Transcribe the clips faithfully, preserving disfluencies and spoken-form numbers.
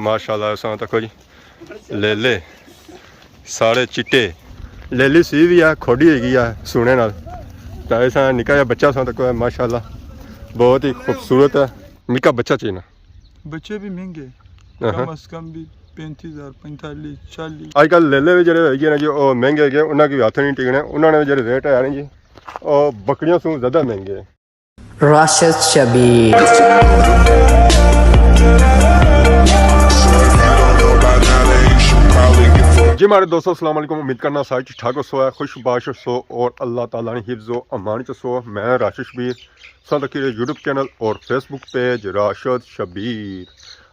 ماشاءاللہ، اساں تکو جی، لیلے سارے چٹے۔ لیلی سی وی ہے، کھوڈی ہوئی گئی ہے سونے نال۔ تے اساں نکا جہا بچہ اساں تکو ہے، ماشاءاللہ، بہت ہی خوبصورت ہے۔ نکا بچہ چاہیے نا۔ بچے بھی مہنگے، ہاں۔ کم از کم بھی پینتی ہزار، پینتالیس، چالیس۔ اج کل لیلے بھی جڑے ہوئی گئے نا جی، او مہنگے ہوئی گئے، انہاں کی ہتھ نہیں ٹکنے۔ انہاں نے جڑے ریٹ ہے نا جی، او بکریاں سوں زیادہ مہنگے۔ راشد شبیر۔ جی ماڑے دوستو، السلام علیکم۔ امید کرنا سارے ٹھیک ٹھاک ہوسو، خوش باش ہوسو اور اللہ تعالیٰ نے حفظ و امان چ ہوسو۔ میں راشد شبیر، ساں تکی یوٹیوب چینل اور فیس بک پیج راشد شبیر۔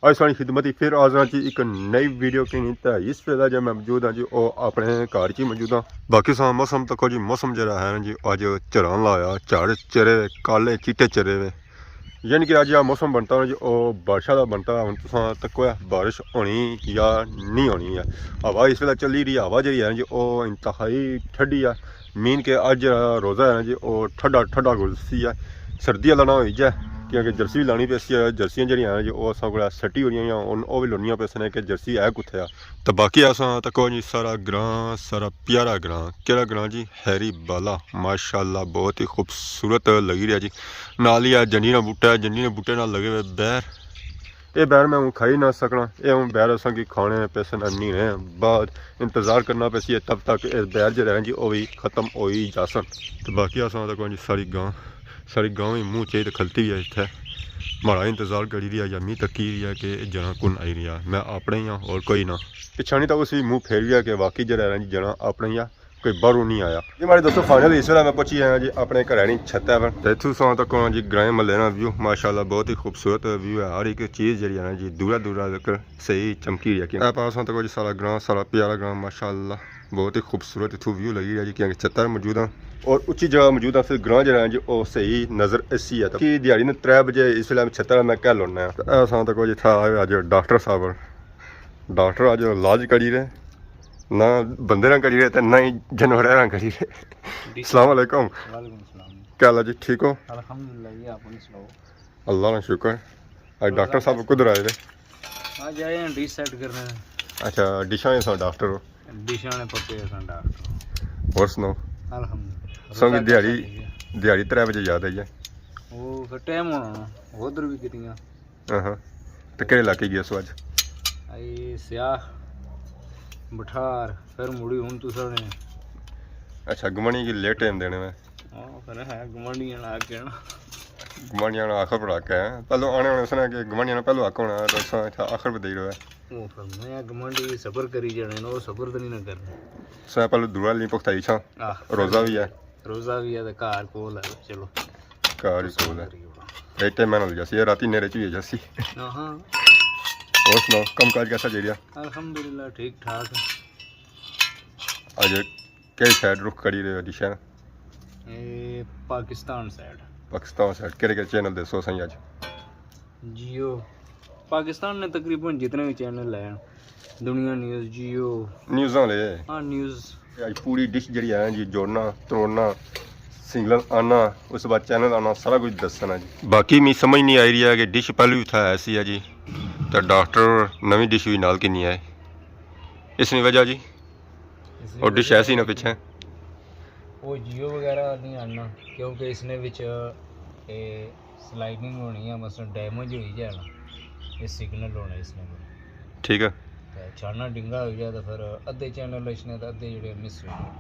اج ساڑی خدمت ہی پھر حاضر ہاں جی ایک نئی ویڈیو کی نیت ہے۔ اس ویلے جو میں موجود ہاں جی، او اپنے گھر چ ہی موجود ہاں۔ باقی ساں موسم تکو جی، موسم جڑا ہے نا جی، اج جھڑاں لایا، جھڑ چرے، کالے چیٹے چرے وے۔ یعنی کہ اج آ موسم بنتا نا جی، او بارشاں دا بنتا۔ ہن تساں تکو ہے بارش ہونی یا نہیں ہونی ہے۔ ہوا اس ویلے چلی رہی ہے، ہوا جڑی ہے نا جی، او انتہائی ٹھڈی ہے۔ مین کہ اج روزہ ہے نا جی، او ٹھڈا ٹھڈا گزرسی ہے۔ سردی والا نہ ہوئی جائے، کیونکہ جرسی بھی لانی پیسی ہے۔ جرسیاں جڑیاں ہیں جی، او اساں کولا سٹی ہو رہیاں ہیں، ہن او بھی لونیاں پیسن کہ جرسی ہے کتھے آ۔ تے باقی اساں تکو جی سارا گراں، سارا پیارا گراں۔ کیڑا گراں جی؟ ہیری بالا۔ ماشاءاللہ، بہت ہی خوبصورت لگی رہیا جی۔ نال ہی آ جنڈی نا بوٹا ہے، جنڈی نے بوٹے نال لگے ہوئے بیر۔ اے بیر میں ہوں کھائی نہ سکنا، اے ہوں بیر اساں کی کھانے پیسن، انی نے بعد انتظار کرنا پیسی ہے، تب تک اے بیر جڑے ہیں جی، او بھی ختم ہوئی جاسن۔ تے باقی اساں تکو جی ساری گاں، ساری گاں ہی منہ چائی تے کھلتی ہوئی ہے اتھے۔ ماڑا انتظار کری رہی ہے یا می تکی رہی ہے کہ اے جنا کون آئی رہی ہے۔ میں اپنے ہی ہاں اور کوئی نہ۔ پچھانی تک اسی منہ پھیر گیا کہ واقعی جڑا ہے جی، جنا اپنے ہی آ، کوئی باہروں نہیں آیا۔ جی ماڑے دوستو، فائنلی اس ویلے میں پہنچی آیا جی اپنے گھرے نی چھت پر۔ تے اتھوں ساں تکو جی گرائیں محلے نا ویو، ماشاءاللہ بہت ہی خوبصورت ویو ہے۔ ہر ایک چیز جڑی ہے نا جی، دورا دورا تک صحیح چمکی رہی ہے۔ اے پاس ساں تکو جی سارا گراں، سارا پیارا گراں، ماشاءاللہ بہت ہی خوبصورت اتھوں ویو لگی رہیا جی، کیونکہ چھت پر موجود ہاں اور اچی جگہ موجود ہاں، پھر گراں جڑا ہے جی، او صحیح نظر ایسی ہے۔ تے کہ دیہاڑی نے ترے بجے اس ویلے میں چھت پر میں کہہ لونا ہے۔ تے اے ساں تکو جی اتھا آئے اج ڈاکٹر صاحب، ڈاکٹر اج علاج کری رہے۔ نہ بندے نہ کری رہے تے نہ ہی جانور نہ کری رہے۔ جی۔ السلام علیکم۔ وعلیکم السلام۔ کیا حال ہے جی، ٹھیک ہو؟ الحمدللہ جی، اپنی سناؤ؟ اللہ نا شکر۔ اج ڈاکٹر صاحب کدھر آئے رہے؟ اج آئے ہیں ڈش سیٹ کرنے۔ اچھا، ڈشاں نے سا ڈاکٹر ہو؟ ڈشاں نے پکے ہیں سا ڈاکٹر۔ اور سناؤ؟ الحمدللہ۔ سنگ روزہ دیہاڑی، کیسا گیا؟ دیہاڑی ترے بجے یاد آئی ہے۔ وہ پھر ٹائم ہونا نا، ادھر بھی کتنیاں۔ ہاں ہاں۔ تے کہڑے علاقے گیا سو اج؟ اے سیاہ بٹھار، پھر مڑی ہن تساں نے۔ اچھا، گمانی کی لیٹ ٹائم دینے میں۔ ہاں، پھر ہے گمانی والا حق ہے نا۔ گمانی والا آخر پر حق ہے۔ پہلو آنے ہونے سنا کہ گمانی والا پہلو حق ہونا، تو اساں اتھا آخر پر دئی رہے۔ وہ پھر میں گمانی صبر کری جانے نا، وہ صبر تو نہیں نہ کرنا۔ سا پہلو دورا لیں پختائی چھاں۔ آہ، روزہ بھی ہے۔ روزہ بھی ہے تے گھر کول ہے، چلو۔ گھر ہی کول ہے۔ کری ہونا۔ ایک ٹائم میں نال جاسی، راتی نیرے چ بھی جاسی۔ ہاں ہاں۔ اور سناؤ، کم کاج کیسا چل رہا؟ الحمدللہ، ٹھیک ٹھاک۔ اج کہڑی سائیڈ رخ کری رہے ہو ڈشاں؟ اے پاکستان سائیڈ۔ پاکستان سائیڈ۔ کہڑے کہڑے چینل دسو سائیں اج؟ جیو۔ پاکستان نے تقریباً جتنے بھی چینل ہیں، دنیا نیوز، جیو۔ نیوزاں لے۔ ہاں، نیوز۔ اج پوری ڈش جڑی ہے جی، جوڑنا، تروڑنا، سنگل آنا، اس بعد چینل آنا، سارا کچھ دسنا جی۔ باقی می سمجھ نہیں آئی رہی ہے کہ ڈش پہلے بھی تھا ایسی ہے جی، تو ڈاکٹر نویں ڈش بھی نال کی نہیں آئے، اس نے وجہ جی؟ اس نے اور ڈش وجہ ایسی نہ پچھے۔ وہ جیو وغیرہ نہیں آنا، کیونکہ اس نے وچ اے سلائیڈنگ ہونی ہے، مثلاً ڈیمیج ہوئی جائے نا، یہ سگنل ہونا اس نے کوئی۔ ٹھیک ہے۔ تے چھانا ڈنگا ہوئی جائے تو پھر ادھے چینل اچھنے تے ادھے جڑے مس ہوئی جائے۔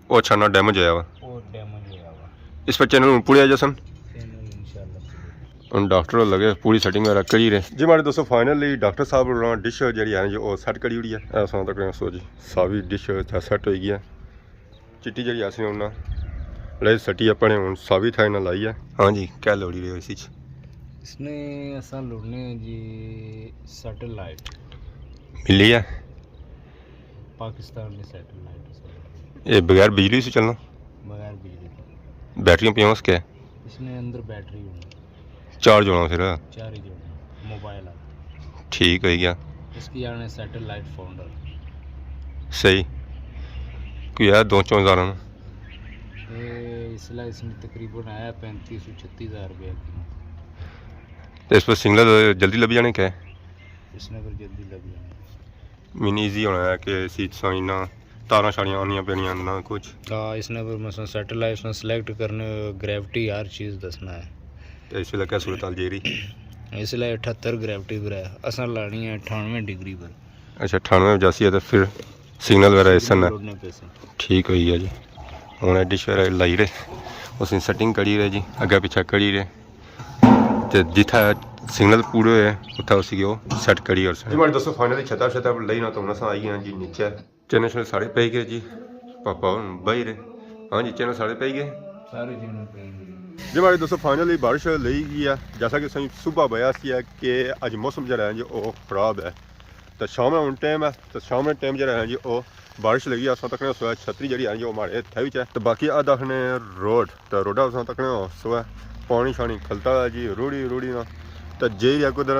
وہ چھانا ڈیمیج ہویا وا۔ وہ ڈیمیج ہویا وا۔ اس پر چینل ہن پورے آ جاسن؟ چینل انشاءاللہ پورے۔ ہن ڈاکٹر لگے پوری سیٹنگ وغیرہ کری رہے۔ جی ماڑے دوستو، فائنلی ڈاکٹر صاحب ہوراں ڈش جڑی ہے جو سیٹ کری ہوئی ہے۔ اے ساں تک سو جی، ساوی ڈش سیٹ ہوئی گئی ہے۔ چٹی جڑی آسی انہاں لے سٹی اپنے ہن ساوی تھا انہاں لائی ہے۔ ہاں جی، کیا لوڑی رہے ہو اس وچ؟ اس نے اساں لوڑنے ہیں جی سیٹلائٹ۔ ملی ہے؟ پاکستان نے سیٹلائٹ اس نے۔ یہ بغیر بجلی سے چلنا؟ بغیر بجلی کے۔ بیٹریاں پیاں اس کے؟ اس نے اندر بیٹری ہونی۔ چارج ہونا پھر؟ چارج ہونا، موبائل آ۔ ٹھیک ہوئی گیا۔ اس کی آنے سیٹلائٹ فاؤنڈر۔ صحیح۔ کوئی ہے دو چون ہزار نا؟ اے اس لائے اس میں تقریباً آیا پینتیس سو چھتیس ہزار روپے قیمت۔ تے اس پر سنگل جلدی لبھی جانے کیا ہے؟ اس نے پھر جلدی لگ جانا۔ مین ایزی ہونا ہے کہ اسی تساں انہاں تاراں شاریاں آنیاں پینیاں نہ کچھ۔ ہاں، اس نے پھر مثلاً سیٹلائٹس نے سلیکٹ کرنے، گریوٹی ہر چیز دسنا ہے۔ تے اس ویلے کیا صورتحال جائی رہی؟ اس ویلے اٹھہتر گریوٹی پر ہے، اساں لانی ہے اٹھانوے ڈگری پر۔ اچھا، اٹھانوے جاسی ہے تے پھر سگنل وغیرہ اس نے۔ اڑنے پیسے۔ ٹھیک ہوئی گیا جی۔ ہن اے ڈش وغیرہ لائی رہے، اس نے سیٹنگ کری رہے جی، اگے پیچھے کری رہے۔ تے جتھے سگنل پورے ہوئے، اتھے اسی کی او سیٹ کری اور جی ماڑے دوستو، فائنلی چھتا شتا لئی نہ تو ہن اساں آئی گئے ہاں جی نیچے۔ چینل شینل سارے پئی گئے جی، پاپا ہن باہر ہے۔ ہاں جی، چینل سارے پئی گئے۔ سارے چینل پئی گئے۔ جی ماڑے دوستو، فائنلی بارش لئی گئی ہے۔ جیسا کہ تساں صبح بیا سی ہے کہ اج موسم جیہڑا ہے جی او خراب ہے، تے شام نا ہن ٹائم ہے، تے شام نے ٹائم جیہڑا ہے جی او بارش لگی۔ اساں تکنے سویا چھتری جیہڑی ہے جی او ماڑے ہتھے وچ ہے، تے باقی آدھا نے روڈ، تے روڈا اساں تکنے سویا پانی شانی کھلتا ہے جی، روڑی روڑی نا۔ تے جائی رہیا کدھر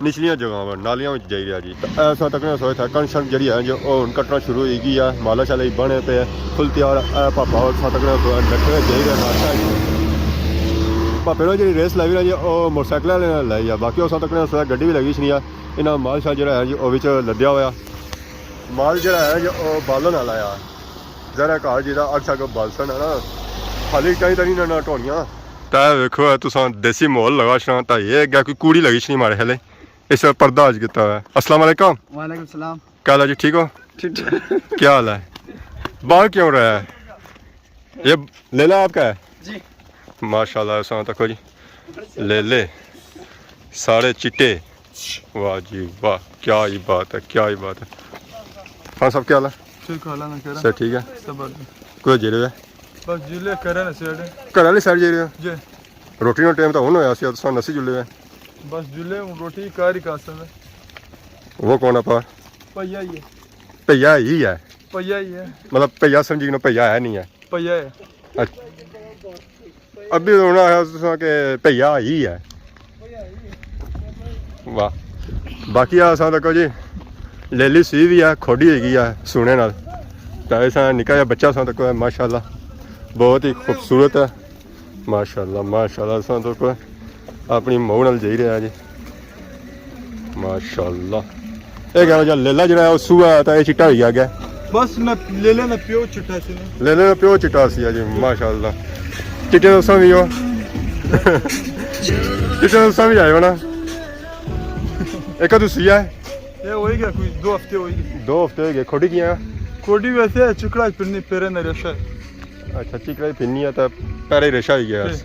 نچلیاں جگہاں پر، نالیاں وچ جائی رہیا جی۔ تے اے اساں تکنے سویا اتھے کنڈ شنڈ جیہڑی ہے جی او ہن کٹنا شروع ہوئی گئی ہے، مالا شالا ہی بنے پے، فل تیار۔ اے پاپا اور اساں تکنے سویا نٹھے جائی رہے ناشتہ جی۔ پاپے نے جیہڑی ریس لائی نا جی او موٹر سائیکل والے نے لائی ہے، باقی اساں تکنے سویا گڈی وی لگی شنی ہے۔ انہاں مال شال جیہڑا ہے جی او وچ لدیا ہویا۔ مال جیہڑا ہے جی او بالن والا آ۔ ذرا گھر جیہڑا اگ شگ بالسن ہے نا، خالی چائی تے نہیں نہ ٹونیاں۔ تے ویکھو اے تساں دیسی ماحول لگا شنا، تے اے اگے کوئی کوڑی لگی شنی ماڑے خیالے۔ اس پردہ اج کیتا ہوا ہے۔ السلام علیکم۔ وعلیکم السلام۔ کیا حال ہے جی، ٹھیک ہو؟ ٹھیک ٹھاک۔ کیا حال ہے؟ باہر کیوں رہا ہے؟ یہ لیلا آپ کا ہے؟ جی۔ ماشاءاللہ، اساں تکو جی۔ لیلے۔ سارے چٹے۔ واہ جی واہ، کیا ہی بات ہے، کیا ہی بات ہے۔ ہاں صاحب، کیا حال ہے؟ ٹھیک حال ہے، میں کہہ رہا۔ صحت ٹھیک ہے؟ سب بڑھیا۔ کوئی جیڑے ہوئے؟ بس جلے کرے نا سیٹ۔ گھر والی سائیڈ جیڑے ہو؟ جی۔ روٹی نا ٹائم تو ہن ہویا سی، تساں نسی جلے ہوئے۔ بس جلے ہن روٹی کر ہی کھاساں۔ وہ کون ہے پار؟ بھیا ہی ہے۔ بھیا ہی ہے؟ بھیا ہی ہے۔ مطلب بھیا سمجھی کہ بھیا ہے نہیں ہے؟ بھیا ہے۔ اچھا۔ ابھی تو ہن آخیا تساں کہ بھیا ہی ہے۔ واہ۔ باقی اساں تکو جی، لیلی سوئی وی ہے، کھوڈی ہوئی گئی ہے سونے نال۔ تے اساں نکا جیا بچہ اساں تکو ہے، ماشاءاللہ بہت ہی خوبصورت ہے۔ ماشاءاللہ، ماشاءاللہ، اساں تکو اپنی مئو نال جائی رہیا جی۔ ماشاءاللہ۔ اے کہہ رہا جا لیلا جیڑا ہے، او سویا ہے، تے اے چٹا ہوئی گیا اگے۔ بس نہ لیلے نا پیو چٹا سی نا۔ لیلے نا پیو چٹا سی جی، ماشاءاللہ۔ چٹے تساں وی ہو۔ چٹے تساں وی آئے ہو نا۔ ایک کدوں سویا ہے؟ اے ہوئی گیا کوئی دو ہفتے ہوئی گئے۔ دو ہفتے ہوئی گئے۔ کھوڈی کیاں؟ کھوڈی ویسے چکڑا پھرنی پیرے نا ریشہ ہے۔ اچھا، چکڑا پھرنی ہے تے پیرے ریشہ ہوئی گیا۔ جی۔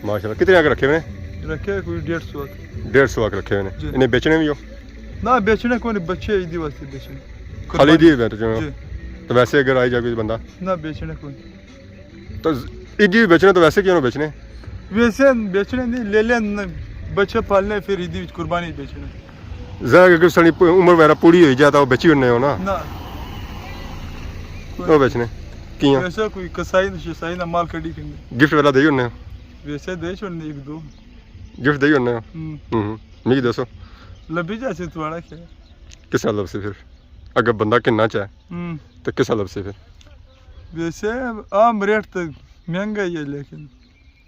ماشاءاللہ، کتنے آ کے رکھے ہوئے نے؟ رکھے کوئی ڈیڑھ سو آ کے۔ ڈیڑھ سو آ کے رکھے ہوئے نے۔ جی۔ انہیں بیچنے وی ہو؟ نہ، بیچنے کوئی نہیں، بچے عیدی واسطے بیچنے۔ خالی عیدی بیچنے ہو؟ جی۔ تو ویسے اگر آئی جائے کوئی بندہ؟ نہ، بیچنے کوئی نہیں۔ تو عیدی بیچنے تو ویسے کیوں نہ بیچنے؟ ویسے بیچنے نہیں، لیلے، بچے پالنے، پھر عیدی وچ قربانی بیچنے۔ ذرا اگر ساڑی پ-، عمر وغیرہ پوری ہوئی جائے تو بیچی ہونے ہو نا؟ نہ۔ وہ بیچنے؟ کیاں؟ ویسے کوئی کسائی نہ شسائی نہ مال کڈی کھندے۔ گفٹ وغیرہ دئی ہونے ہو؟ ویسے دے چھوڑنے ایک دو۔ گفٹ دئی ہونے ہو؟ ہوں۔ ہوں ہوں۔ میکی دسو۔ لبھی جاسی تھوڑا کیا۔ کس طرح لبسی پھر؟ اگر بندہ گھننا چاہے ہوں۔ تو کس طرح لبسی پھر؟ ویسے عام ریٹ تو مہنگا ہی ہے، لیکن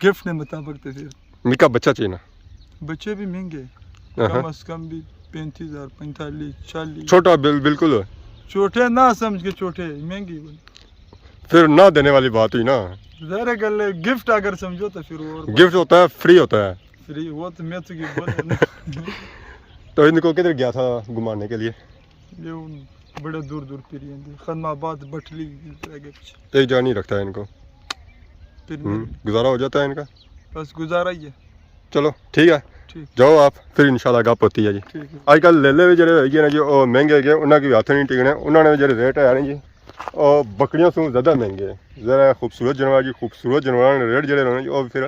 گفٹ نے مطابق تو پھر۔ نکا بچہ چاہیے نا؟ بچے بھی مہنگے۔ اہاں۔ کم از کم بھی پینتیس ہزار، پینتالیس، چالیس۔ چھوٹا بل-، بالکل۔ چھوٹے نہ سمجھ کے چھوٹے، مہنگے بولے۔ پھر نہ دینے والی بات ہوئی نا۔ ظاہر ہے گل ہے، گفٹ اگر سمجھو تو پھر وہ اور گفٹ ہوتا ہے، فری ہوتا ہے۔ فری، وہ تو میں تو کی بولے نا۔ تو ان کو کدھر گیا تھا گھمانے کے لیے؟ یہ بڑے دور دور پھری ہیں، خدم آباد، بٹلی، آگے پیچھے۔ ایک جگہ نہیں رکھتا ہے ان کو۔ پھر ہوں، گزارا ہو جاتا ہے ان کا؟ بس گزارا ہی ہے۔ چلو ٹھیک ہے، ٹھیک۔ جاؤ آپ، پھر انشاءاللہ گپ ہوتی ہے جی۔ ٹھیک ہے۔ آج کل لیلے بھی جڑے ہوئی گئے نا جی، وہ مہنگے ہوئی گئے، انہاں کی ہاتھ نہیں ٹکنے، انہاں نے جڑے ریٹ ہے نا جی، وہ بکریاں سوں زیادہ مہنگے ہیں۔ ذرا خوبصورت جانور جی، خوبصورت جانوراں نے ریٹ جڑے ہونے جی، وہ پھر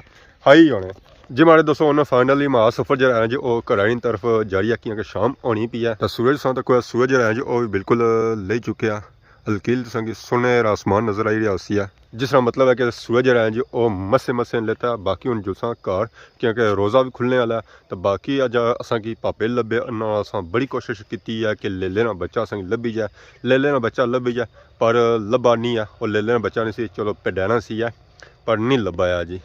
ہائی ہونے۔ جی ماڑے دوستو، ہن فائنلی ماڑا سفر جیہڑا ہے نا جی، او گھراں نی طرف جاری ہے، کیونکہ شام ہونی پئی ہے۔ تے سورج ساں تک سورج جیہڑا ہے جی، او وی بالکل لہی چکیا۔ ہلکی ہلکی تساں کی سنہرا آسمان نظر آئی رہیا ہوسی ہے۔ جس طرح مطلب ہے کہ سورج جیہڑا ہے جی، او مسے مسے لیتا، باقی ہن جلساں گھر، کیونکہ روزہ وی کھلنے آلا ہے۔ تے باقی اج اساں کی پاپے لبھے، انہاں اساں بڑی کوشش کیتی ہے کہ لیلے نا بچہ اساں کی لبھی جائے، لیلے نا بچہ لبھی جائے، پر لبھا نہیں ہے۔ او لیلے نا بچہ نہیں سی، چلو پڈینا سی ہے، پر نہیں لبھایا جی۔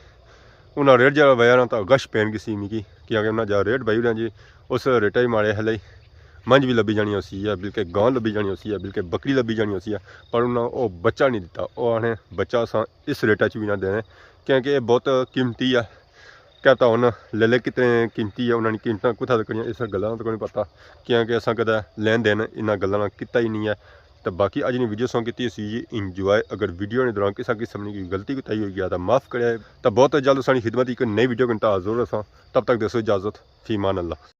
انہاں ریٹ جیہڑا وجہ نا تاں غش پین گسی میکی، کیونکہ انہاں جیہڑا ریٹ بائی اوڑیا جی، اس ریٹا ہی ماڑے ہلے منجھ بھی لبھی جانی ہوسی ہے، بلکہ گاں لبھی جانی ہوسی ہے، بلکہ بکری لبھی جانی ہوسی ہے، پر انہاں او بچہ نہیں دیتا۔ او آنے بچہ اساں اس ریٹا چ بھی نہ دینے، کیونکہ یہ بہت قیمتی ہے۔ کہتا ہن لے لے کتنے قیمتی ہے، انہاں نے قیمتاں کتھا تک کریاں، اس گلاں تک نہیں پتا، کیونکہ اساں کدے لین دین انہاں گلاں نال کیتا ہی نہیں ہے۔ تو باقی اج نی ویڈیو ساں کیتی اسی جی انجوائے۔ اگر ویڈیو نے دوران کسا قسم نی کوئی غلطی کوتاہی ہوئی گیا تو معاف کرے۔ تو بہت جلد اساں نی خدمت ایک نئی ویڈیو کنٹا حاضر رہساں۔ تب تک دیسو اجازت، فی امان اللہ۔